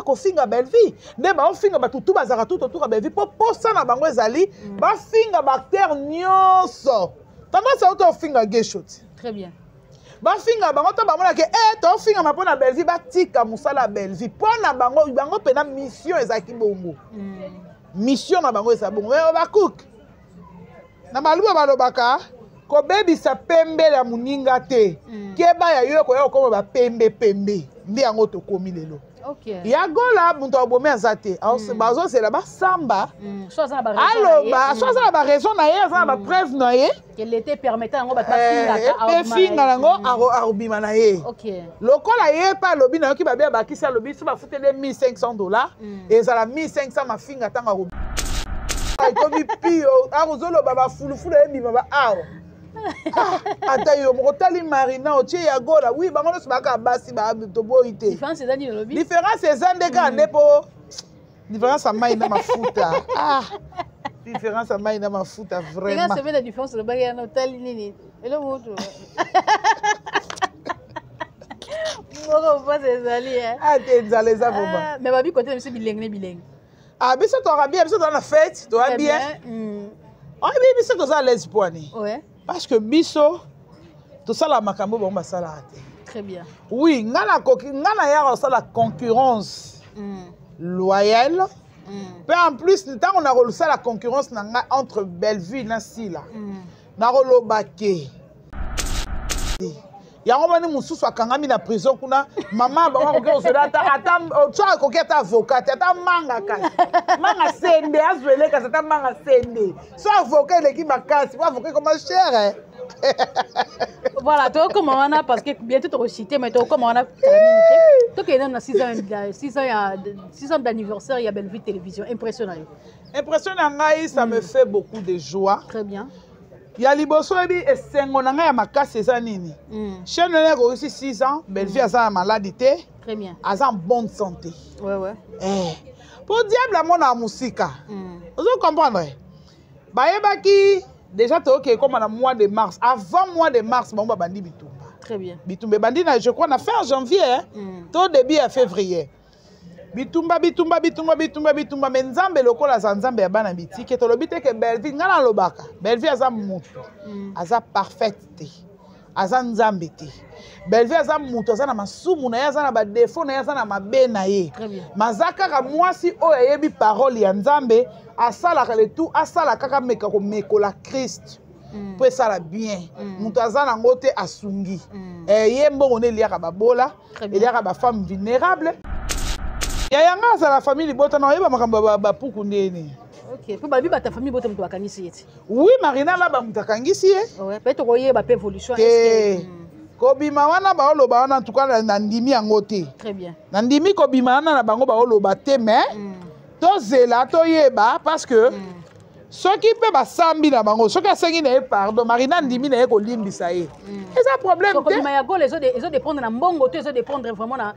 kofinga Bellevue, nde baofinga bato tu bazalaka tout autour ya Bellevue, mpo posa na bango ezali bafinga baacteur nyonso. Tendance auto ofinga Gesho ti. Très bien. Bafinga bango to bamonake e tofingama mpo na Bellevue, batika mosala ya Bellevue mpo na bango. Bango mpena mission ezalaki bongo. Mission na bango eza bongo. Me bakuke na baluba balobaka kobebisa pembe ya moninga te. Keba ya yo ekoya kokoma bapembe pembe. Nde yango tokomi lelo. Ya Gola, moto abomi aza te. Bazozela basamba. So aza na ba raison na ye. Aloba so aza na baraison na ye, aza na bapreuve na ye. Que l'été permettant yango bato bafingaka. Mpe finga nango, akobima na ye. Lokola ye mpe alobi, nayoki babe abakisi, alobi so bafuteli ye 1500 $, ezala 1500 mafinga. Ntango ako ekomi pio, akozoloba bafulufulu ebima ba awa. Ah, ata yo moko tali Marina, otie ya Gola. Wi, bango nyonso baka basi, toboyi te. Différence eza nini olobi? Différence eza nde kaka nde mpo différence ya mai na mafuta. Ah, différence ya mai na mafuta. Vraiment. Vraiment. Semaine ya différence olobaki yana, otali nini eloko moto moko mpasi ezali, eh. Ah te, nzala eza vraiment. Ah, mais babi kote na biso bilenge ne bilenge. Ah, biso toaka bien, biso toza na fête, toa Très bien. Oyebi, biso toza à l'aise po ani? Parce que biso tosala makambo bango basalaka te. Très bien. Oui, nga nakoki, nga nayaka kosala concurrence loyale. Mpe en plus, ntango nakosala concurrence na ngai entre Bellevue na Sila, nakoloba ke yango moni mosusu akangami na prison kuna, mama bango akoki kozwela ata so akoki ata avocat te, ata manga, kasi manga sende azwele, kasi ata manga sende so avocat eleki makasi po avocat ekoma cher, eh. Voilà, tokokoma wana parce que bientôt tokocite, mais tokokoma wana kala mingi te. Tokende nano na 6 ans, 6 ans ya 6 ans d'anniversaire ya Bellevue Télévision. Impression na yo? Impression na ngai, ça me fait beaucoup de joie. Très bien. Ya liboso, oyebi esengo na ngai ya makasi eza nini? Chaîne wana ekokisi 6 ans, Bellevue aza na maladi te. Très bien. Aza en bonne santé. Ouais. Eh. Po diable amonaka mosika. Ozo comprendre, bayebaki déjà toyoki ekóma na mois de mars. Avant mois de mars, bango babandi bitumba. Très bien. Bitumba ebandi na, je crois, na fin janvier, hein? To début ya février. Bitumba, bitumba, bitumba, bitumba, bitumba. Me Nzambe lokola aza Nzambe ya bana bitike, tolobi te ke Bellevue, ngai nalobaka Bellevue aza motu, aza parfaite te, aza Nzambe te. Bellevue aza motu, aza na masumu na ye, aza na badéfauts na ye, aza na mabe na ye. Très bien. Ma aza kaka mwasi oyo ayebi parole ya Nzambe, asalaka le tout, asala kaka meka komekola Christ mpo esala bien. Moto aza nango te, asungi. Eh, ye mbongo nde eliaka babola. Très bien. Eliaka bafemme vulnérable. Ya yanga azala famille libota na oyeba makambo ya bapuku ndeni. Ok, mpo babi bata famille bote moto bakangisi ye ti. Oui, Marina la bamoto akangisi ye. Ouais, peut tokoyeba mpe évolution. Te. Est-ce que- Kobima wana baoloba wana, en tout cas nandimi yango te. Très bien. Nandimi kobima wana na bango baoloba te, mais tozela toyeba, parce que soki mpe basambi na bango, soki asengi na ye pardon, Marina andimi na ye kolimbisa ye, eza problème So te. kobima ya Gola ezodépendre na mbongo to ezodépendre vraiment na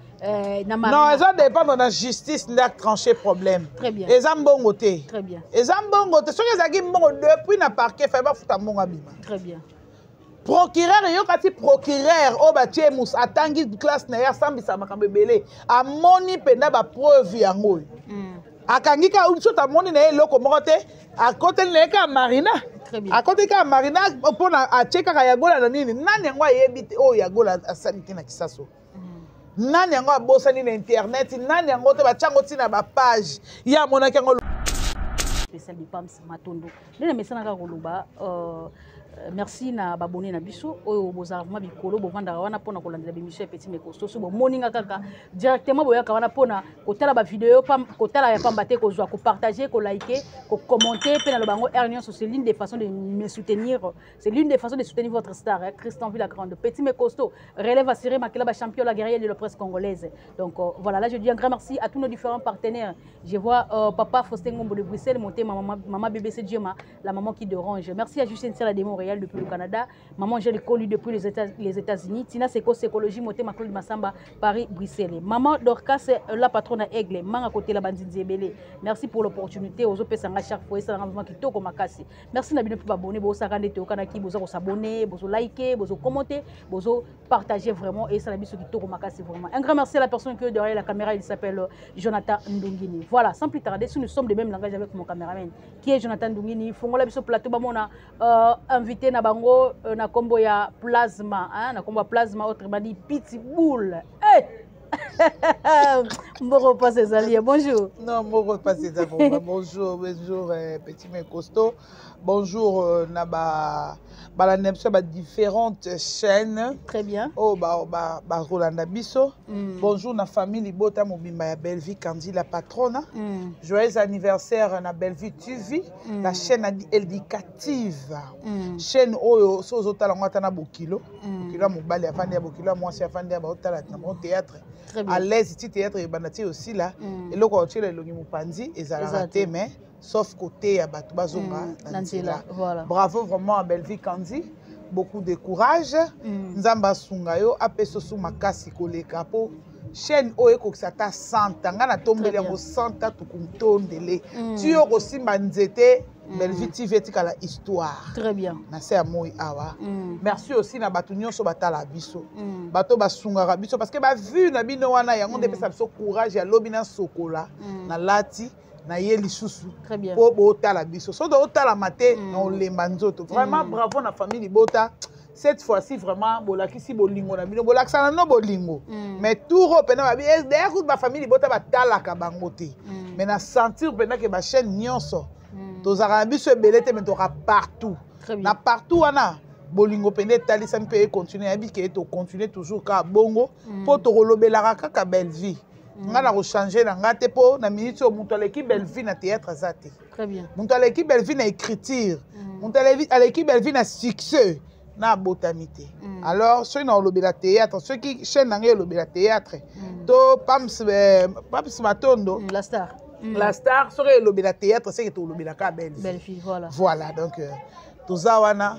Non. Marina? Eza dépendre na justice nde atranche problème. Très bien. Eza mbongo te. Très bien. Eza mbongo te. Soki ezalaki mbongo, depuis na parquet fai bafuta mbongo, abima. Très bien. Procureur eyoka ti procureur oyo batie mus atangi classe na ye, asambisa makambo ebele, amoni mpenza bapreuve yango oyo akangi kaka. So tamoni na ye eloko moko te, akoteli na ye kaka Marina. Très bien. Akoteli kaka Marina mpona atie kaka Yagola na nini. Nani yango ayebi te oyo Yagola asali te na Kisaso? Nani yango abosani na internet? Nani yango te batia yango ntina bapage ye amonaki yango? Spécial de Pams Matondo nde na mesana kaka koloba merci na babone na biso oyo bozala vraiment bikolo, bovandaka wana mpona kolandela bémission ya Petit Mekosto. So bomoninga kaka directement, boyaka wana mpona kotala bavideo, kotala ya pamba te, kozwa kopartage, kolike, kocommenter mpe naloba yango heure nyonso, c'est l'une des façons de me soutenir, c'est l'une des façons de soutenir votre star, hein, Christian Villagrande, Petit mais costaud, relève assuré, Makela champion, la guerrière de la presse congolaise. Donc voilà, là je dis un grand merci à tous nos différents partenaires. Je vois papa Faustin Ngombo de Bruxelles, monté maman, maman BBC Djema, la maman qui dérange. Merci à Justine Sera de Montréal. Montréal depuis le Canada. Maman Angèle Koli depuis les États, les États-Unis. Tina Seko Sekologie Motema Claude Massamba Paris Bruxelles. Maman Dorcas la patronne à Aigle. Manga côté la bandinzi ebele. Merci pour l'opportunité. Ozo pesanga chaque fois ça vraiment kitoko makasi. Merci na bino pe abonné bo saka ndete okanaki bozo ko s'abonner, bozo liker, bozo commenter, bozo partager vraiment et ça na biso kitoko makasi vraiment. Un grand merci à la personne qui est derrière la caméra, il s'appelle Jonathan Ndungini. Voilà, sans plus tarder, si nous sommes de même langage avec mon caméraman qui est Jonathan Ndungini, fongola biso plateau bamona invité na bango na kombo ya Plasma, hein, na kombo ya Plasma autrement dit Pitbull. Hey! Mboko passe ezali. Bonjour. Non, Mboko passe ezali. Bonjour, bonjour petit mais costaud. Bonjour na ba balanda biso ba différentes chaînes. Très bien. Oh ba ba ba Rolanda biso. Bonjour na famille Libota mobimba ya Bellevue Candy la patronne. Joyeux anniversaire na Bellevue TV, la chaîne éducative. Chaîne oyo so ozotala ngo ata na bokilo. Bokilo ya mobali afandi ya bokilo ya mwasi afandi ya baotala na bango théâtre. Très bien. À l'aise ti théâtre ebanda ti aussi là. Eloko otiela elongi mopanzi ezalaka te mais sauf côté ya bato bazonga na nzela. Voilà. Bravo vraiment à Bellevue Candy, beaucoup de courage. Nzambe asunga yo apesa su makasi koleka po chaîne oyo ekokisa ata 100 nga na tombeli yango 100 tukuntondele. Ti yo kosimba nzete Bellevue TV etikala histoire. Très bien. Na se ya moi awa. Merci aussi na bato nyonso batala biso. Bato basungaka biso parce que ba vue na bino wana yango nde epesa biso courage ya lobi na sokola na lati na ye lisusu po botala biso. Soki otalama te na olemba nzoto. Vraiment bravo na famille Libota. Cette fois-ci vraiment bolakisi bolingo na bino, bolakisana no bolingo. Mais tour oyo pena babi, d'ailleurs kutu ba famille Libota batalaka bango te. Mais na sentir pena ke ba chaîne nyonso tozalaka na biso ebele te mais toka partout. Na partout wana bolingo pene etalisami mpe econtinue, yabi ke tocontinue toujours kaka bongo mpo tokolobelaka kaka Bellevue. Nga na kochanger na nga te mpo na minute oyo moto aleki Bellevue na théâtre aza te. Très bien. Moto aleki Bellevue na écriture, moto aleki Bellevue na succès na abotami te. Alors soki na olobela théâtre, soki chaîne na ngai elobela théâtre to Pams, Pams Matondo, la star. La star soki elobela théâtre, c'est que tolobelaka Bellevue. Bellevue, voilà. Voilà, donc toza wana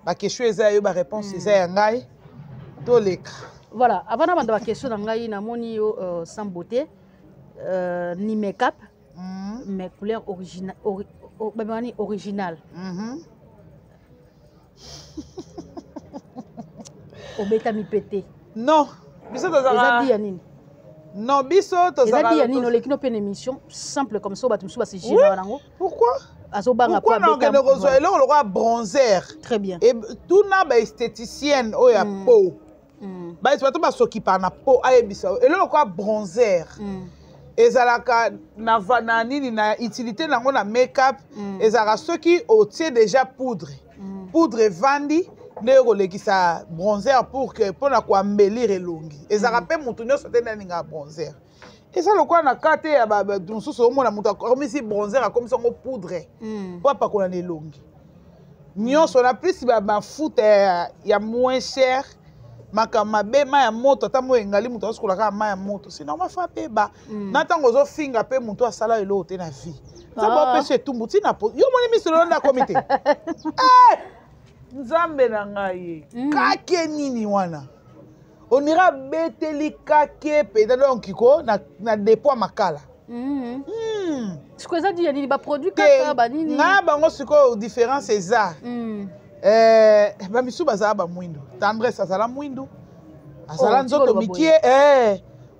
ba question eza yo, ba réponse eza ya ngai toleka. Voilà, avant na banda ba question na ngai namoni yo sans beauté, ni make-up, mais couleur originale, babani originale. Obetami pété. Non, biso tozalaka Eza di ya nini? Non, biso tozalaka Eza di ya nini? Oleki no pe na émission simple comme ça, bato mosusu basejinaka nango. Pourquoi? Azobanga Pourquoi po abeta na okende kozwa eloko lokola bronzer? Très bien. Et tuna ba esthéticienne oyo ya peau. Ba bato basokipa na peau ayebisa yo. Eloko lokola bronzer. Ezalaka na va, na nini, na utilité nango na make-up, ezalaka soki otie déjà poudre. Poudre evandi nde kolekisa bronzer pour que mpona koembellir elongi. Ezalaka mpe motu nyonso te nde alingaka bronzer. Eza lokola na ka te ya bato mosusu omona moto akomisi bronzer, akomisi yango poudre mpo apakola na elongi nyonso. Na plus mafuta ya moins cher, makambo mabe, mai ya moto, ata moi engali, moto azosukola kaka mai ya moto, c'est normal fa abeba. Na ntango ozofinga mpe moto asala eloko te na vie, Nzambe opesa etumbu ntina po yo moni miso lelo nde akomi te. Nzambe na ngai, kake nini wana onira abeteli kake mpenza donc ko na dépôt ya makala. Sikoyo eza di ya nini? Baproduit kaka banini? Ngai bango sikoyo différence eza bamisu bazala bamwindu. Tendresse azala mwindu, azala Oh, nzoto tikoloba. Mikie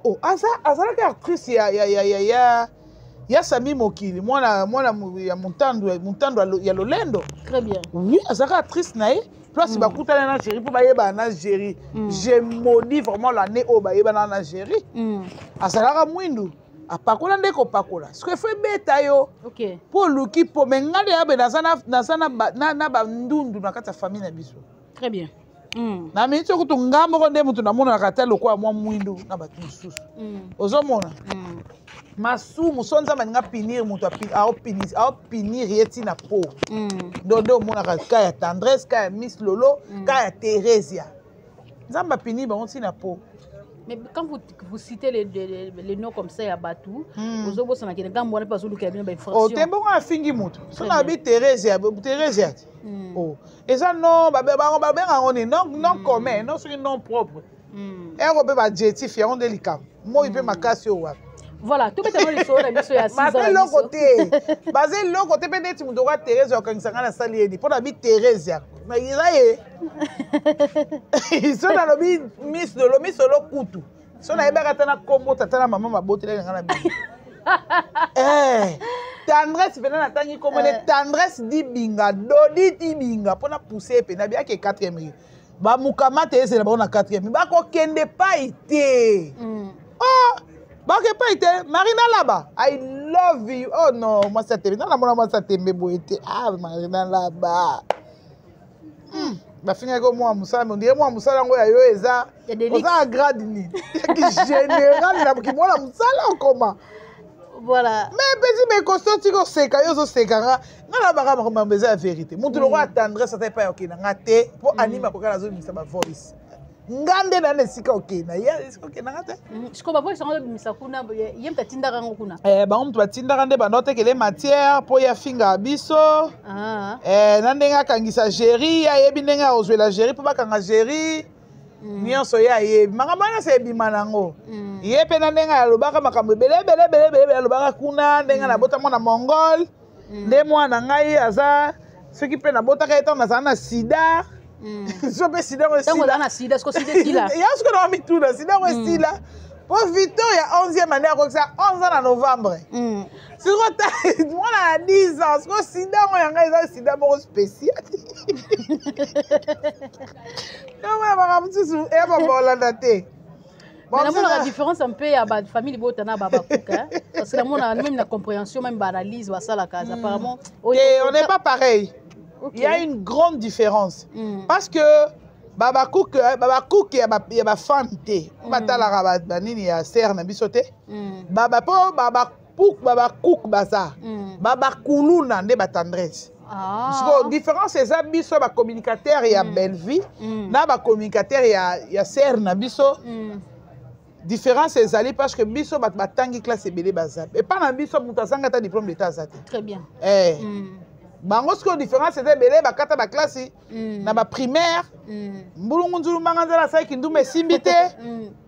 oh, azalaki actrice ya Sami Mokili, mwana ya Muntandu ya Lolendo. Très bien. Oui, azalaki actrice na ye place bakutana na Géri mpo bayebana na Géri. Je maudis vraiment l'année oyo bayebana na Géri. Azalaka mwindu, apakola nde kopakola soki efo ebeta yo mpo oluki po me ngai nde yabe naza na bandundu na kati ya famille na biso. Très bien. Na miniti okutu nga moko nde motu namonanaka te lokola mwa mwindu na bato mosusu. Ozomona masumu so Nzambe alinga punir moto, aopunir ye ntina po ndo nde omonaka ka ya Tendresse, ka ya Miss Lolo, ka ya Theresia. Nzambe apunir bango ntina po. Mais quand vous citez les noms comme ça ya bato, ozobosana kende ngambo wana mpe bazolukela bino bainfraction. Te, bongo afingi moto so na bi Thérésia, Thérésia te. Oh, eza nom bango babenga yango nini? Nom commun, non soki nom propre ero mpe baadjectif yango nde likambo moi mpe makasi oyo wapi. Voilà, tobetama lisolo na biso ya Baza eloko te, baza eloko te. Mpe neti moto okwa Thérésia, okangisa ngai, nasali yeni mpo na bi Thérésia, eza ye. So nalobi miss dolo, miss dolo kutu so nayebaka ata na kombo tata na mama babotelaki ngai na bino. Tendresse mpena natangi kombo ne Tendresse Dibinga, Dodi Dibinga, mpona pousse ye mpena biake 4e rue, bamukamata ezela bango na 4e, bakokende pai te. Oh, bakoke pai te. Marina Laba, I love you. Oh non, mwasi ya tembe, nga namona mwasi ya tembe boye te. Ah, Marina Laba, bafingaki mwa mosala, me ondire mwa mosala yango ya yo eza oza na grade nini général na kimona mosala okoma. Voilà. Mais petit mekoso, tika oseka, yo ozoseka nga, nga na baka makambo eza ya vérité. Motu lokola Tendresse ata epai okende nga te, mpo anime akokala azobimisa bavoice, nga nde na esika okende ye, esika okende nga te. Sikoyo bavoice yango azobimisa kuna, ye moto atindaka yango kuna? Bango moto batindaka nde banda otekele matière mpo ye afingaka biso na ndenge akangisa Géri. Ayebi ndenge akozwela Géri mpo bakanga Géri nyonso. Ye ayebi makambo wana nyonso ebima nango. Ye mpe na ndenge alobaka makambo ebele ebele ebele ebele ebele, alobaka kuna ndenge nabota mwana mongol, nde mwana ngai aza soki mpe nabotaka ye ntango nazala na sida, so mpe sida yango esila. Ya soki na mituna sida yango esila, mpo Victor ya 11e année akokisa 11 ans na novembre. Siko mwana na 10 ans, siko sida yango ya ngai eza sida moko spécial. Yango makambo mosusu eya babolanda te. Mais namonaka différence mpe ya bafamille bota na babakuka, parce que namona même na compréhension, même baanalyse basalaka apparemment. Et on n'est pas pareil. Il y a une grande différence parce que babakuke, babakuke ya bafan te, batalaka banini ya sere na biso te. Baba mpo babakuke baza babakuluna nde batendresse. Sikoyo différence eza biso bacommunicateur ya Bellevie na bacommunicateur ya sere na biso. Différence ezali parce que biso bato batangi classe ebele baza epa na biso, moto azanga ata diplôme d'état aza te. Très bien. Bango sikoyo différence eza ebele, bakata baklasi na baprimaire, mbulungu nzulu mbanga nzala asalaki ndumba esimbi te.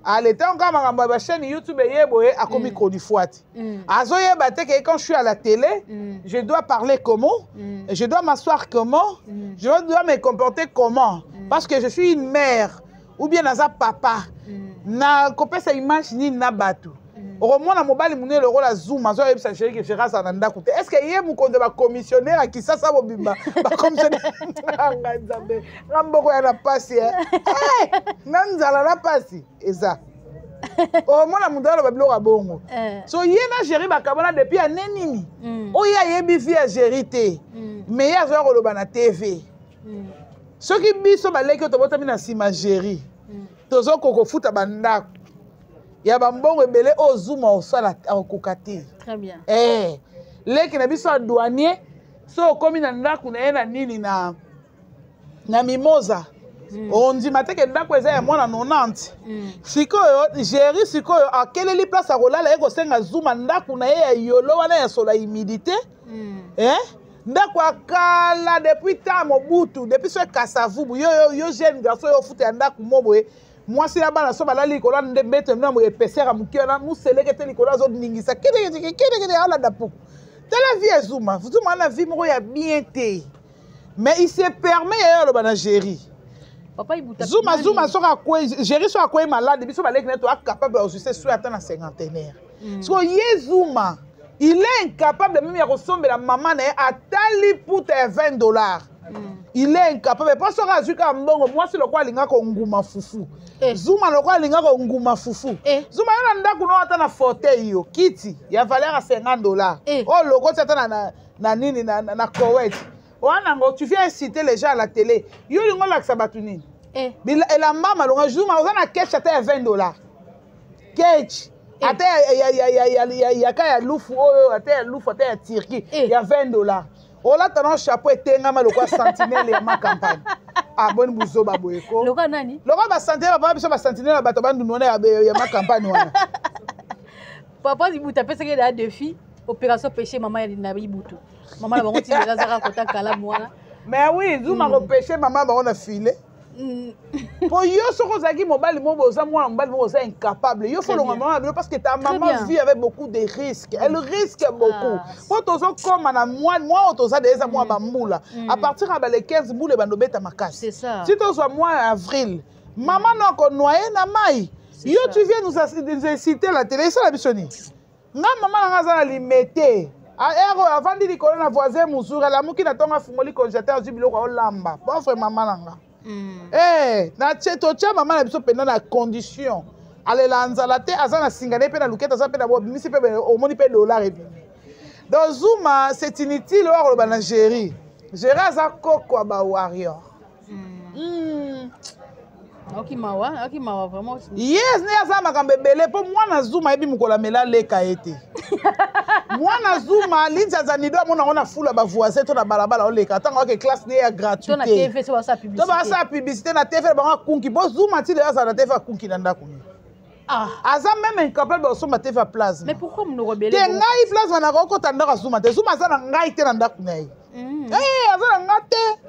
Ale ntango kaka makambo ya bachaîne YouTube eye boye, akomi chronifuati, azoyeba te ke quand je suis à la télé, je dois parler comment, je dois m'asseoir comment, je dois me comporter comment, parce que je suis une mère ou bien naza papa, na kopesa image nini na bato. Okomona mobali monene lokola Zuma azoyebisa Géri ke Géri azala na ndako te. Est ce que ye mokonzi ya bacommissionnaire ya Kisasa mobimba, bacommissionnaire nga Nzambe nga mboko ya na pasi na nzala na pasi eza. Omona moto aloba biloko ya bongo. So ye na Géri bakabona depuis ane nini oyo ayebi vie ya Géri te, mais ye azoya koloba na TV. Soki biso baleki oyo tobotami na nsima Géri, tozokoka kofuta bandako ya bambongo ebele oyo Zuma osala akokoka te. Leki na biso ya douanier, so okomi na ndako na ye na nini na Mimoza, ondima te ke ndako eza ya mwana 90. Sikoyo Géri sikoyo akeleli place akolala, ye kosenga Zuma ndako na ye ya yolo wana ya solo ya humidité. Ndako ya kala depuis ta Mobutu, depuis so Kasavubu. Yo jeune garçon, yo ofuta ya ndako mo boye, mwasi na bana so balali likolo nde mbeto na mo épaisseur ya moke wana, moseleke te likolo, azoningisa kitikitiki kitikiti, alanda puku. Tala vie ya Zuma. Zuma wana vie moko ya bien te, mais il se permet ya ye aloba na Géri. Zuma, Zuma soki akwei, Géri soki akwei malade, biso baleki na to acapable ya kozwisa soin ata na cinquantenaire. Siko ye Zuma, il est incapable même ya kosombela mama na ye ata liputa ya 20 $. Il est incapable, mpo soki azwi kaka mbongo, mwasi lokola alinga konguma fufu. Zuma lokola alinga konguma fufu. Zuma, yo na ndako no ata na fauteuil, yo kiti ya valeur ya 50 $, oyo lokoti ata na nini na Koweït wana yango, tu viens inciter les gens à la télé. Yo olingi olakisa bato nini? Elamba malonga. Zuma, oza na ketch ata ya 20 $, ketch ata yaka ya lufu oyo, ata ya lufu, ata ya Turquie ya 20 $, olata na chapeau etengama lokola sentinelle ya ma campagne. Ah, boni buzoba boye ko. Lokola nani? Lokola basentinelle, bapapa biso basentinelle ya bato bandundu wana ya macampagne wana. Papa Ibutu apesaki ye défi, opération pêcher mama na Ibutu. Mama na bango ti lelo azaka kota kalamu wana. Mais oui, Zuma kopêcher mama bango na filet. Po yo soki ozalaki mobali moko, oza mwana mobali moko, oza incapable, yo folonga mama na bino, parce que ta maman vit avec beaucoup de risques, elle risque beaucoup. Po tozokóma na mwa mwa oyo toza de, eza mwa bambula, à partir ya bale 15 mbula ebanda obeta makasi. Si tozwa mois ya avril, mama no akonoye na mai. Yo, tu viens nous inciter la télé, esala biso nini? Nga mama na nga aza na Limete ere oyo, avandi likolo na voisin mosuri, alamuki na ntongo, afungoli congélateur, azwi biloko aolamba. Pauvre mama na nga. Eh, natie totia mama na biso mpenza na condition alela nzala te, aza na singa na ye mpe na lukete, aza mpe na bimisi mpe omoni mpe dollar ebimi. Donc Zuma, c'est inutile oyo akoloba na Géri. Géri aza koko ya bawarrior. Aoki mawa, aoki mawa vraiment. Yes, nde aza makambo ebele, mpo mwana Zuma ayebi mokolo amela aleka ye te. Mwana Zuma linzaza nido amona yango na fula bavoisin to na balabala oleka ntango ake classe ne ya gratuité to basala publicité na TV na bango akunki. Mpo Zuma ti lelo azala na TV akunki na ndako ne. Aza même incapable basomba TV ya plasma. Mais pourquoi monoko ebele? Te, ngai plasma nakokota ndako ya Zuma te. Zuma aza na ngai te na ndako na ye. Aza na nga te.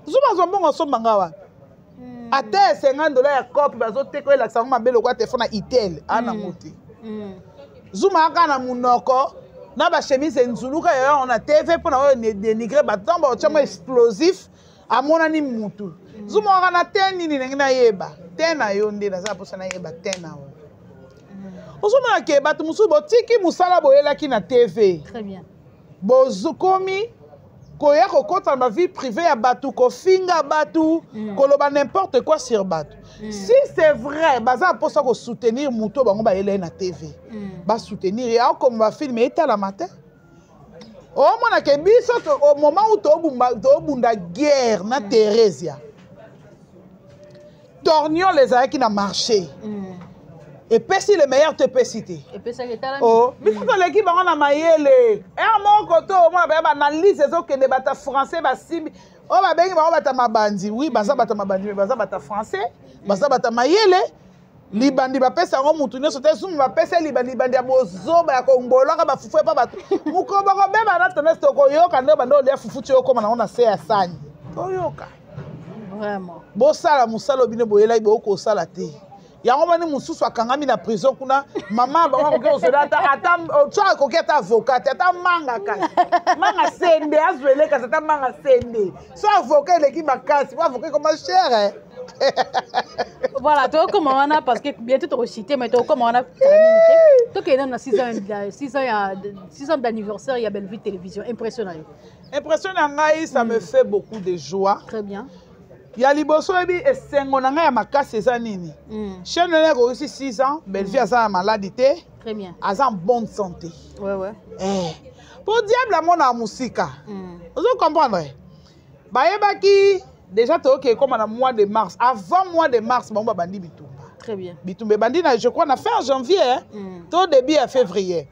Zuma azwa mbongo asomba nga wana ata ya 50 $ ya cope bazoteka, oyo elakisa yango mabe lokola telefone ya Itel anango te. Zuma aka na monoko na bachemise enzuluka yayo na TV mpona oyo dénigre bato. Ntango baotiamo explosif, amonani mutu. Zuma waka na te nini ndenge nayeba te na yo nde naza mposa nayeba te na yo. Ozomona ke bato mosusu botiki mosala boyelaki na TV, bozokomi koya kokɔta na bavie privée ya bato, kofinga bato, koloba n'importe quoi sur bato. Si c'est vrai baza na mposa kosoutenir moto bango bayela ye na TV, basoutenir ye, akokoma bafilme etalama te. Omona ke biso au moment où tobunda guerre na Thérésia, torniole ezalaki na marché. Epesi le meilleur to epesi te? Oh, biso toleki bango na mayele. Ere moko to omona baya baanalyse ezokende, bata français basimbi oyo babengi bango bata mabandi. Oui, baza bata mabandi, mais baza bata français, baza bata mayele. Libandi bapesa yango mutu nyonso te. Sumu bapesa libandi, libandi ya bozoba ya kongolaka bafufu epa bato. Mokolo bakobeba na tendance, tokoyoka nde banda olia fufu ti okóma nango na se ya sani, toyoka. Bosala mosala bino boyelaki, bookosala te. Yango mani mosusu akangami na prison kuna, mama bango akoki kozwela ata so akoki ata avocat te, ata manga, kasi manga sende azwele, kasi ata manga sende so avocat eleki makasi, po avocat ekoma cher. Voilà, tokokoma wana parce que bientôt tokocite, mais tokokoma wana kala mingi te. Tokende nano na 6 ans, 6 ans ya 6 ans d'anniversaire ya Bellevue Télévision. Impression na yo? Impression na ngai, ça me fait beaucoup de joie. Très bien. Ya liboso, oyebi esengo na ngai ya makasi eza nini? Chaîne wana ekokisi 6 ans, Bellevue aza na maladi te. Très bien. Aza en bonne santé. Ouais. Eh. Po diable amonaka mosika. Ozo comprendre, bayebaki déjà toyoki ekóma na mois de mars. Avant mois de mars, bango babandi bitumba. Très bien. Bitumba ebandi na, je crois, na fin janvier, hein? To début ya février.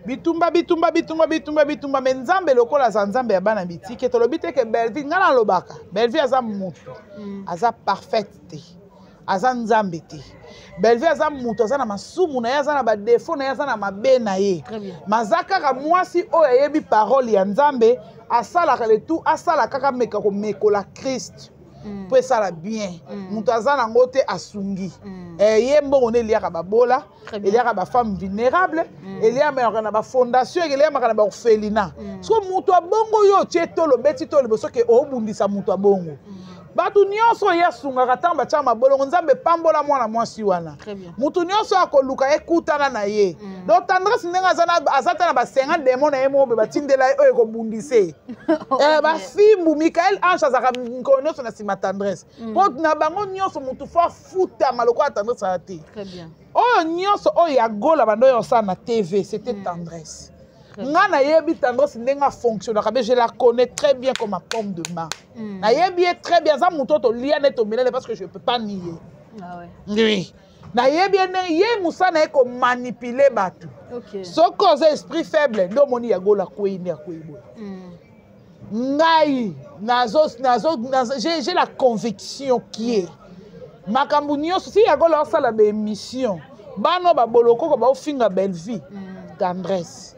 Bitumba, bitumba, bitumba, bitumba, bitumba. Mais Nzambe lokola aza Nzambe ya bana bitike, tolobi te ke Bellevue, ngai nalobaka Bellevue aza motu, aza parfaite te, aza Nzambe te. Bellevue aza motu, aza na masumu na ye, aza na badéfauts na ye, aza na mabe na ye. Très bien. Ma aza kaka mwasi oyo ayebi parole ya Nzambe, asalaka le tout, asala kaka meka komekola Christ mpo esala bien. Moto aza nango te, asungi. Eh, ye mbongo nde eliaka babola, eliaka bafemme vulnérable, eliamaka na bafondation, eliamaka na baorphelinat. So moto abongo, yo otie tolo, obeti tolo liboso ke obundisa moto abongo. Bato nyonso oyo asungaka, ntango batiaka mabolongo, Nzambe pambola mwana mwasi wana. Moto nyonso akoluka ekutana na ye. Donc Tendresse, ndenge aza ta na ba 50 démon na ye moko boye batindela ye oyo ekobundisa ye. Eh, bafimbu Michael Ange azalaka mikolo nyonso na nsima Tendresse, mpo na bango nyonso motu fo afutama lokola Tendresse aza te. Oyo nyonso oyo ya gola bando oyo osala na TV, c'était Tendresse. Nga nayebi Tendresse ndenge afonctionnaka be, je la connais très bien comme ma paume de main. Nayebi ye très bien, aza motu oyo tolia nde tomelane, parce que je peux pas nier. Ah ouais. Oui, nayebi ye ndenge ye mosala na ye komanipuler bato. Soki oza esprit faible, nde omoni ya gola akwei, nde akwei boye. Ngai nazo nazo, nazo j'ai la conviction qui est makambo nyonso si yakola osala ba émission bana babolokoko baofinga Bellevue tendresse.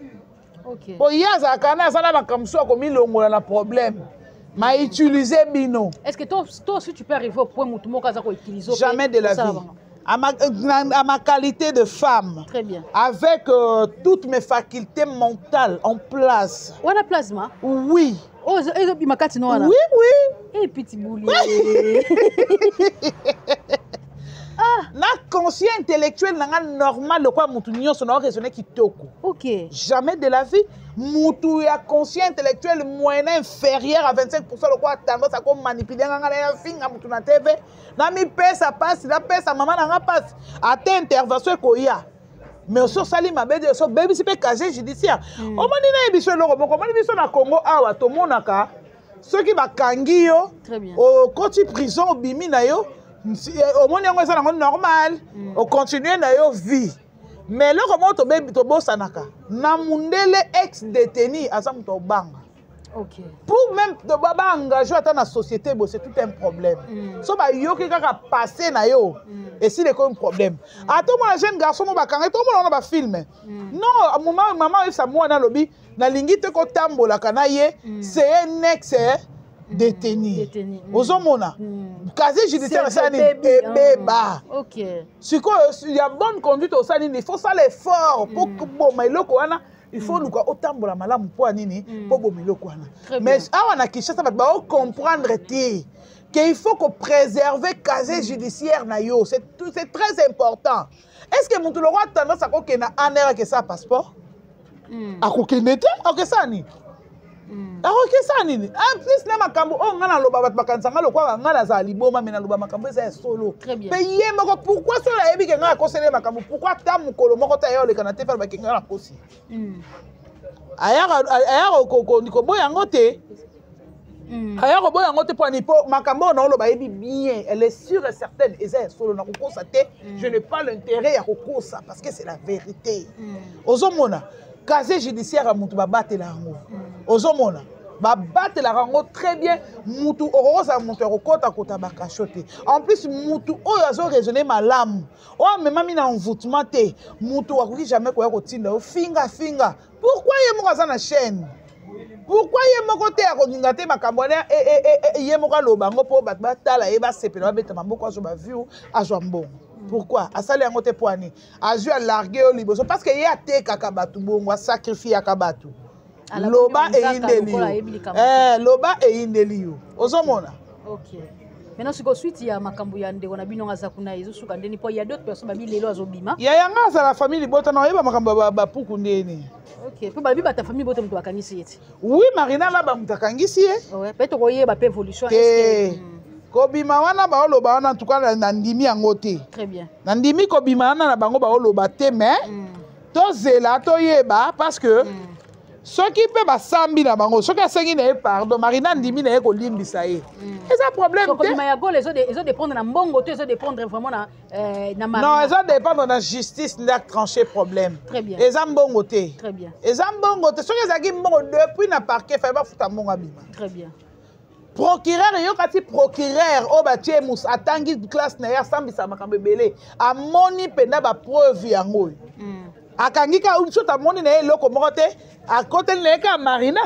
Po ye azalaka na aza na makambo mosusu akomilongola na problème ma utiliser bino. Est-ce que toi, toi aussi tu peux arriver au point mutu moko aza koutiliser? Jamais de la vie. À ma qualité de femme. Très bien. Avec toutes mes facultés mentales en place. Wana plasma? Oui. Oh, ezobima kati no wana? Oui. E pitibuli. Ah. Na conscient intellectuel na nga normal lokola mutu nyonso na raisonner kitoko. Jamais de la vie mutu ya conscient intellectuel moyen inférieur à 25% lokola tendance ako manipuler nga, nga na ya finga mutu na TV, na mipesa pasi, napesa mama na nga pasi, ate intervention ekoya. Mais oso osali mabe de so obebisi mpe casier judiciaire. Omoni, nayebi biso eloko moko, omoni biso na Congo awa, tomonaka soki bakangi yo, okoti prison, obimi na yo, omoni yango eza nango normal, ocontinue na yo vie. Mais eloko moko tobosanaka, na mundele ex détenu aza moto obanga. Pour même baengage ata na société bo, c'est tout un problème. So bayoki kaka passé na yo, esili, ekomi problème. Ata omona jeune garçon mo bakanga, tomona wana bafilm. Non, mama, mama oyebisa mwana, alobi nalingi te kotambolaka na ye, c'est un ex détenu. Ozomona casier judiciaire esala nini? Ebeba. Sikoyo ya bonne conduite, osala nini? Il faut sala effort mpo boma eloko wana. Il faut luka otambola malamu. Mpo ya nini? Mpo boma eloko wana. Mais awa na Kinshasa, bato baocomprendre te que il faut kopréserver casier judiciaire na yo, c'est très important. Est ce que motu lokwa tendance akokende ANR, akesala passeport? Akokende te, akesala nini? Akokesala nini? En plus na makambo oyo ngai naloba, bato bakanisa ngai lokola ngai nazala liboma, me naloba makambo eza ya solo. Mpe ye moko, pourquoi solo ayebi ke ngai akoseli ye makambo? Pourquoi ata mokolo moko te aya oleka na te, alobaki ngai nakosi? Aya koboya yango te, aya koboya yango te. Mpo ani? Mpo makambo oyo naoloba, ayebi bien, elle est sûre et certaine, eza ya solo, na kokosa te. Je n'ai pas l'intérêt ya kokosa parce que c'est la vérité. Ozomona casier judiciaire ya motu, babatela yango. Ozomona babatelaka yango très bien. Mutu okokozala moto ya kokotakota bakasho te. En plus, mutu oyo azoraisonne malamu, oyo amemami na envoûtement te, mutu akoki jamais koya kotinda yo finga finga. Pourquoi ye moko aza na chaîne? Pourquoi ye moko te akoninga te makambo wana? Ye moko aloba yango mpo bato batala ye, basepela, babeta maboko, azwa baview, azwa mbongo. Pourquoi asali yango te? Mpo ani azwi alarge yo liboso? Parce que ye atekaka bato bongo, asacrifiaka bato. Loba eyindeli yo, loba eyindeli yo, ozomona. Ok, maintenant sikoyo suite ya makambo ya ndeko na bino aza kuna ezosuka ndeni? Mpo ya d'autres personnes babi lelo azobima. Ya yanga azala famille libota na oyeba makambo ya bapuku ndeni. Ok, mpo balobi bato ya famille bota moto bakangisi ye ti. Oui, Marina Laba moto akangisi ye. Mpe tokoyeba mpe évolution. Te, kobima wana baoloba wana, en tout cas nandimi yango te. Très bien. Nandimi kobima wana na bango baoloba te, mais tozela toyeba, parce que soki mpe basambi na bango, soki asengi na ye pardon, Marina andimi na ye kolimbisa ye, eza problème te. Kobima ya Gol ezodépendre na mbongo to ezodépendre vraiment na Non, ezodépendre na justice nde atranche problème. Très bien. Eza mbongo te. Très bien. Eza mbongo te. Soki ezalaki mbongo, depuis na parquet fallait bafuta mbongo, abima. Très bien. Procureur eyokati, procureur oyo batie atangi classe na ye, asambisa makambo ebele, amoni mpenza bapreuve yango oyo akangi ka so, tamoni na ye eloko moko te, akoteli na ye kaka Marina,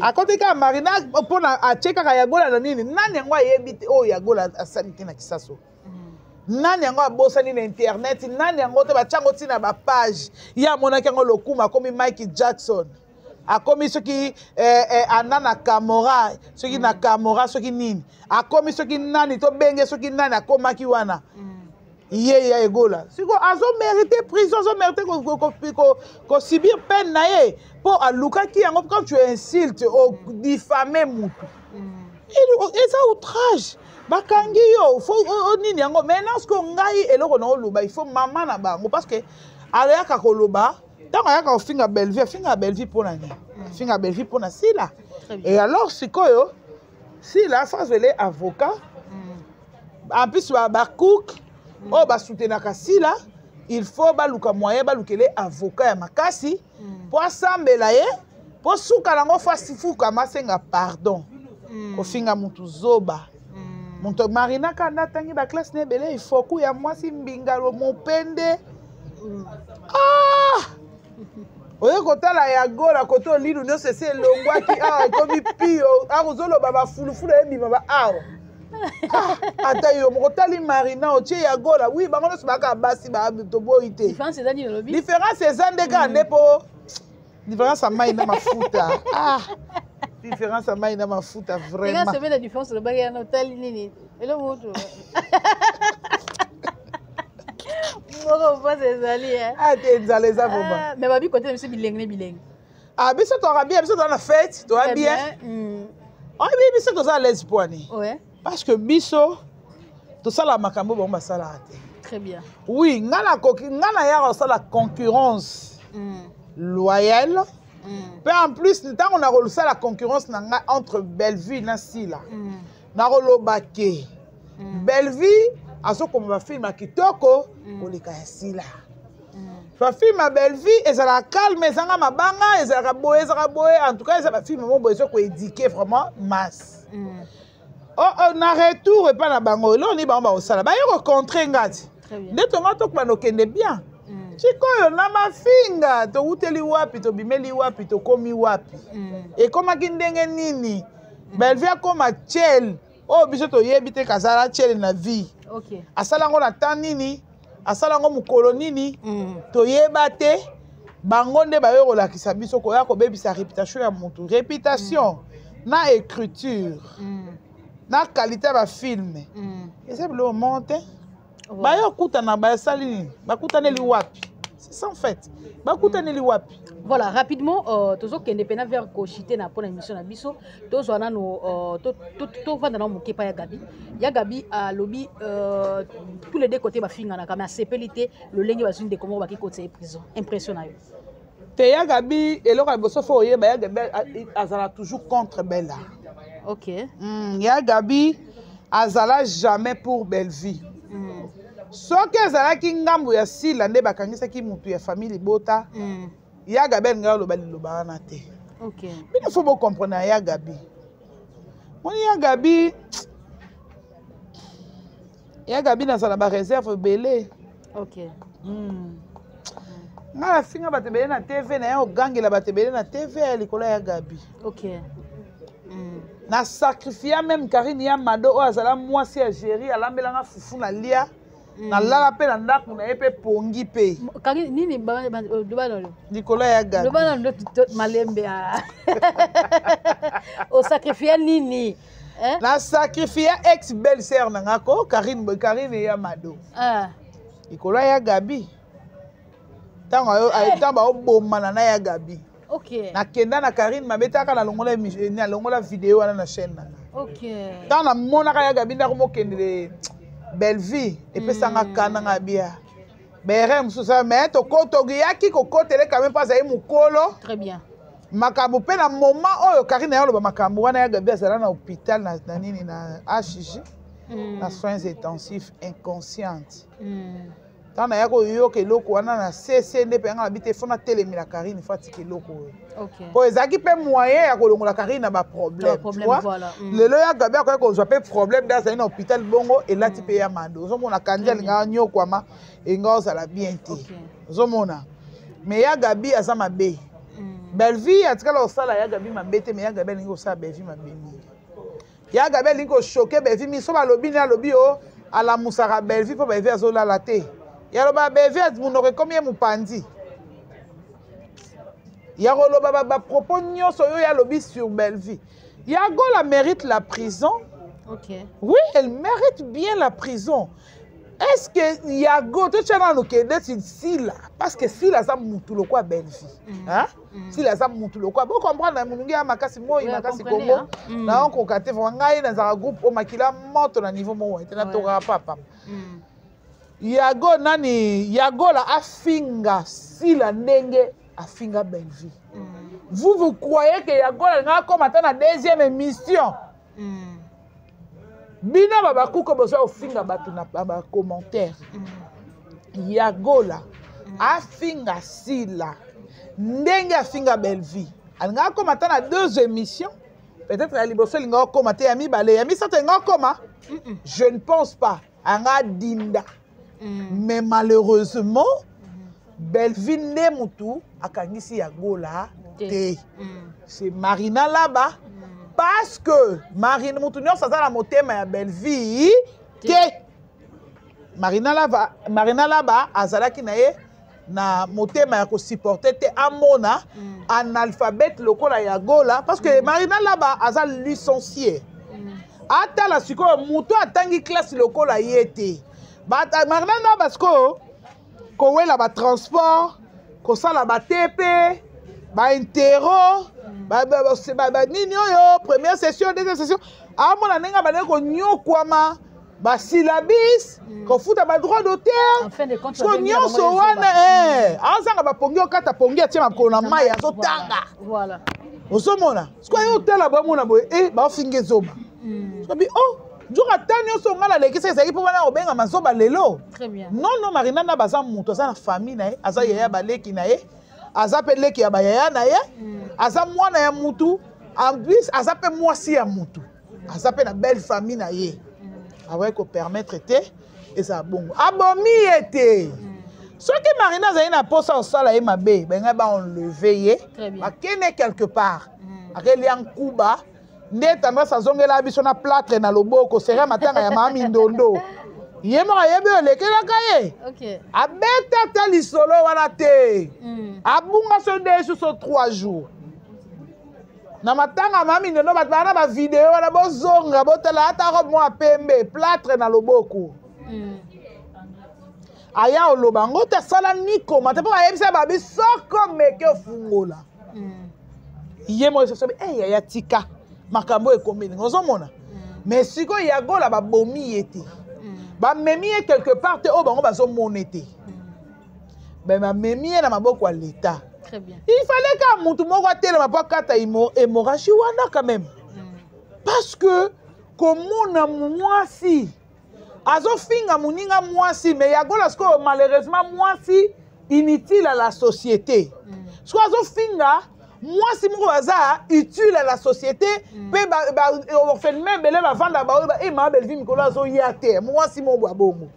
akoteli kaka Marina mpona atie kaka Yagola na nini. Nani yango ayebi te oyo Yagola asali te na Kisaso? Nani yango abosani na internet? Nani yango te batia yango ntina bapage? Ye amonaki yango lokumu, akomi Mike Jackson, akomi soki ana na Kamora, soki na Kamora, soki nini, akomi soki nani, tobenge soki nani akomaki wana. Ye ya egola siko azomérite prison, azomérite kosubir peine na ye mpo alukaki yango. Quand tu insulte, odifame mutu, eza outrage, bakangi yo, fo nini yango. Maintenant siko ngai eloko na oloba, il faut mama na bango, parce que ayaka koloba, ntango ayaka kofinga Bellevue, afinga Bellevue mpo na nini? Afinga Bellevue mpo na Sila. Et alors sikoyo Sila faut azwele avocat. En plus bacook oyo basoutenaka Sila, il faut baluka moyen balukele avocat ya makasi mpo asambela ye. Mpo suka nango fo asifukama asenga pardon. Kofinga mutu zoba. Moto Marina kanda atangi baklasse na ebele, ifoku ya mwasi mbinga mopende. Ah! Oye kotala ya Gola kote olinu nyonso esi elongwaki awa, ekomi pio awa, ozoloba bafulufulu ebima ba awa. Ah, ata yo moko otali Marina, otie ya Gola. Wi, bango nyonso baka basi, toboyi te. Différence eza nini olobi? Différence eza nde kaka nde mpo différence ya mai na mafuta. Ah, différence ya mai na mafuta vraiment. Sebe na différence olobaki yana, otali nini eloko moto moko mpasi ezali. Ah te, nzala eza vraiment. Mais babi kote na biso bilenge ne bilenge. Ah, biso toaka bien, biso toza na fête, toa bien. Oyebi, biso toza à l'aise po ani parce que biso tosala makambo bango basalaka te. Très bien. Oui, nga nakoki, nga nayaka kosala concurrence loyale. Mpe en plus, ntango nakosala concurrence na ngai entre Bellevue na Sila, nakoloba ke Bellevue azokoma bafilm ya kitoko koleka ya Sila. Bafilm ya Bellevue ezalaka calme, ezanga mabanga, ezalaka boye, ezalaka boye. En tout cas, eza bafilm moko boye ezokoéduquer vraiment masse. Oh, na retour epai na bango, eloko nini bango bakosala? Baye kocontre nga ti nde tonga tokobanda okende bien. Sikoyo na mafinga towuteli wapi, tobimeli wapi, tokomi wapi, ekomaki ndenge nini? Bellevue akoma tiel oyo biso toyebi te kazala tiele na vie. Asala yango na temps nini, asala yango mokolo nini, toyeba te. Bango nde baye kolakisa biso, koya kobebisa réputation ya motu. Réputation na écriture na qualité ya bafilm eza biloko moko te. Baye okutana, basali nini, bakutaneli wapi? C'est ça en fait, bakutaneli wapi? Voilà, rapidement, tozokende mpena vers koshite na mpona émission na biso. Tozwa nano, tovanda nano moke epai ya Gabi. Ya Gabi alobi tous les deux côtés bafinganaka, mais asepeli te lolenge bazwi ndeko moko baki kotisa ye prison. Impression na yo? Te, ya Gabi, eloko ya liboso fo oyeba, ya Gabi azala toujours contre Bella. Ya Gabi azala jamais pour Bellevue. Soki ezalaki ngambo ya Sila nde bakangisaki mutu ya famille libota, ya Gabi alingai aloba liloba wana te. Bino fo bocomprendre ya Gabi. Moni ya Gabi, ya Gabi nazala baréserve ebele. Nga nafinga bato ebele na TV na ye, ogangela bato ebele na TV ya likolo ya Gabi. Na sacrifia même Karine ya Mado oyo azala mwasi ya Géri, alambelanga fufu na lia, nalala mpe na ndako na ye mpe pongi mpe. Nini, loba nano. Likolo ya Gabi. Loba nano malembe. Osacrifia nini? Na sacrifia ex belle sœur na nga ko Karine, Karine ya Mado, likolo ya Gabi. Ntango baobomana na ya Gabi, nakenda na Karine mabe taka, nalongola video wana na chaîne na nga. Ntango namonaka ya Gabi ndako mokendele Bellevue, epesanga kanda nga bia baerreur mosusu, mais toyaki kokotele quand même mpo azali mokolo. Très bien. Makambo mpe na moment oyo Karine ya oloba makambo wana, ya Gabi azala na hôpital na nini, na HG, na soins intensifs, inconsciente. Ntango naya koyoka eloko wana na cc nde mpe yanga nabi te, fo natelemela Karine, fo atika eloko oyo, po ezalaki mpe moyen ya kolongola Karine na baproblème. Lelo ya Gabi akoki kozwa mpe problème nde azali na hôpital bongo, elati mpe ya Mado. Ozomona kandi alingaka nyokwama, elinga ozala bien te. Ozomona, mais ya Gabi aza mabe. Bellevue atikala kosala ya Gabi mabe te, mais ya Gabi alingi kosala Bellevue mabe mingi. Ya Gabi alingi kochoquer Bellevue mingi. So balobi nde alobi o alamusaka Bellevue mpo Bellevue azolala te. Yaloba Bellevue monoko ekomi ye mopanzi ya koloba bapropos nyonso oyo alobi sur Bellevue. Yagola mérite la prison. Oui, elle mérite bien la prison. Est-ce que Yago totya nano ke neti Sila, parce que Sila aza mutu lokwa Bellevue, hein? Sila aza mutu lokwa, bocomprendre na molungi ya makasi, moi makasi Kongo naokoka te. Vraiment, ngai nazalaka groupe oyo makila moto na niveau moko ete natokaka papa. Yago nani, Yagola afinga Sila ndenge afinga Bellevue, vous vous croyez que Yagola alingaka akoma ata na deuxième émission? Bino babakuka bozwa kofinga bato na bacommentaire. Yagola afinga Sila ndenge afinga Bellevue. Alingaka akóma ata na deux émissions, peut-être ya liboso elingaka okóma te, ya mibale, ya misato elingaka okóma. Je ne pense pas anga adinda. Mais malheureusement, Bellevue nde mutu akangisi ya Gola te. C'est Marina là-bas, parce que Marina, mutu nyonso aza na motema ya Bellevue te. Marina Laba, Marina Laba azalaki na ye na motema ya kosupporter te amona analphabète lokola ya Gola, parce que Marina Laba aza licencié. Atala sikoyo moto atangi classe lokola ye te. Marina Laba sikoyo kowela batransport, kosala batepe, baintero, banini oyo, première session, deuxième session, amona ndenge abandaki konyokwama, basyllabus, kofuta badroit d'auteur. So nyonso wana, azanga bapongi, okata pongi, atie makolo na mai, azotanga. Ozomona sikoyo ye otala, bamona boye e baofinga ezoba sobi o nzoka ata nyonso ngai nalekisa ezalaki mpo wana kobengama zoba lelo. Non, non, Marina na baza moto aza na famille na ye, aza yaya baleki na ye, aza mpe leki ya bayaya na ye, aza mwana ya mutu, en plus aza mpe mwasi ya mutu, aza mpe na belle famille na ye. Akoki kopermettre te ezala bongo, abomi ye te. Soki Marina azali na mposa kosala ye mabe, bengai baenlever ye, bakende quelque part, akelia nkuba nde tendance azongela biso na plâtre na loboko, sere matanga ya mama Mindondo. Ye moko ayebi oyo elekelaka ye. Abeta ata lisolo wana te. Abunga so 2 jours, so 3 jours na matanga ya mama Mindondo. Bato baa na bavideo wana, bozonga botala ata robe mwa pembe, plâtre na loboko. Aya oloba yango te, asala nikoma te, mpo bayebisa babi soko meke ofungola. Ye moko sosobi e yaya, tika makambo ekomi ndenge ozomona. Mais sikoyo ya Gola, babomi ye te, bamemi ye quelque part te oyo bango bazomona te. Bamemi ye na maboko ya l'État. Il fallait ka mutu moko atelema mpo akata hémorragie wana quand même, parce que komona mwasi azofinga moninga mwasi, mais ya Gola sikoyo malheureusement mwasi inutile à la société. Sikoyo azofinga mwasi moko baza utile à la société, mpe baorphelinat ebele bavanda, baoyo e mama Bellevue mikolo azoya te, mwasi moko boya bongo.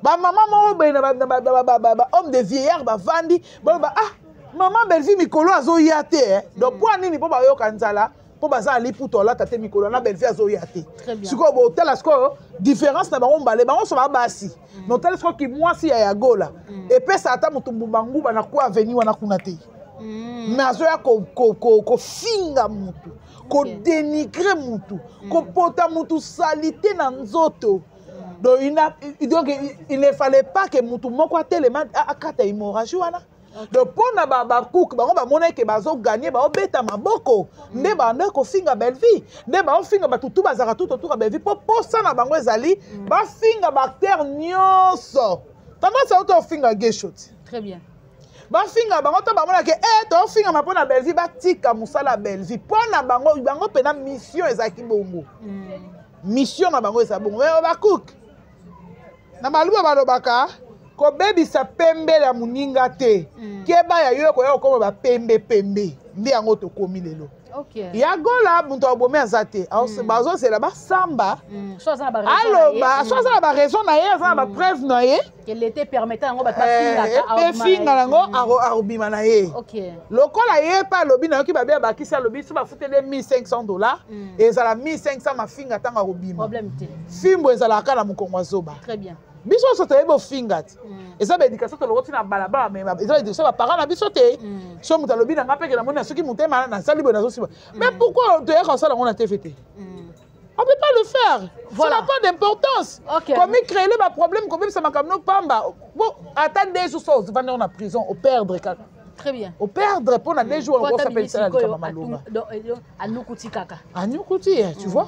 Bamama moko boye na bahomme de vieillard bavandi, baloba: "Ah, mama Bellevue mikolo azoya te." Donc mpo anini? Mpo bayoka nzala, mpo baza na liputa olata te, mikolo na Bellevue azoya te. Sikoyo botala sikoyo différence na bango mbale, bango so babasi. Mais otali sikoyo kimwasi ya Yagola, epesa ata motu mbumba nguba na ku aveni wana kuna te. Mais azoya kofinga mutu, kodénigrer mutu, kopota mutu saleté na nzoto. Donc il ne fallait pas que mutu moko atelema akata hémorragie wana. Donc mpo na bakuke, bango bamona eke bazogagner, baobeta maboko nde banda kofinga Bellevue, nde baofinga bato tu bazalaka tout autour ya Bellevue, mpo posa na bango ezali bafinga baacteur nyonso. Tendance auto ofinga Gesho ti. Très bien. Bafinga bango to bamonake e tofingama mpo na Bellevue, batika mosala ya Bellevue. Mpo na bango, bango mpena mission ezalaki bongo. Mission na bango eza bongo. Mais bakuke na baluba balobaka kobebisa pembe ya moninga te. Keba ya yo ekoya kokoma bapembe pembe, nde yango tokomi lelo. Ya Gola, moto abomi aza te. Bazozela basamba. So aza na ba raison na ye. Aloba so aza na baraison na ye, aza na bapreuve na ye. Que l'État permettant yango bato bafingaka. Mpe finga yango, akobima na ye. Lokola ye mpe alobi, nayoki babe abakisi, alobi so bafuteli ye 1500 dollars, ezala 1500 mafinga ntango akobima. Problème te. Fimbo ezalaka na mokongo ya zoba. Très bien. Biso nyonso toyebi ofinga te. Eza baéducation toloko ntina balabala, mais eza baéducation baparent na biso te. So moto alobi na nga mpe ke namoni na soki motema nasali boye, nazosiba. Mais pourquoi toyaka kosala yango na TV te? On peut pas le faire. Ça n'a pas d'importance. Komi créer ba problème, kobebisa makambo no pamba. Bon, ata 2 jours so ovandi na prison, operdre kaka. Très bien. Operdre mpo na 2 jours. Po ata okosapelisa bimi likambo sikoyo maloba. Anukuti kaka. Anyukuti, tu vois.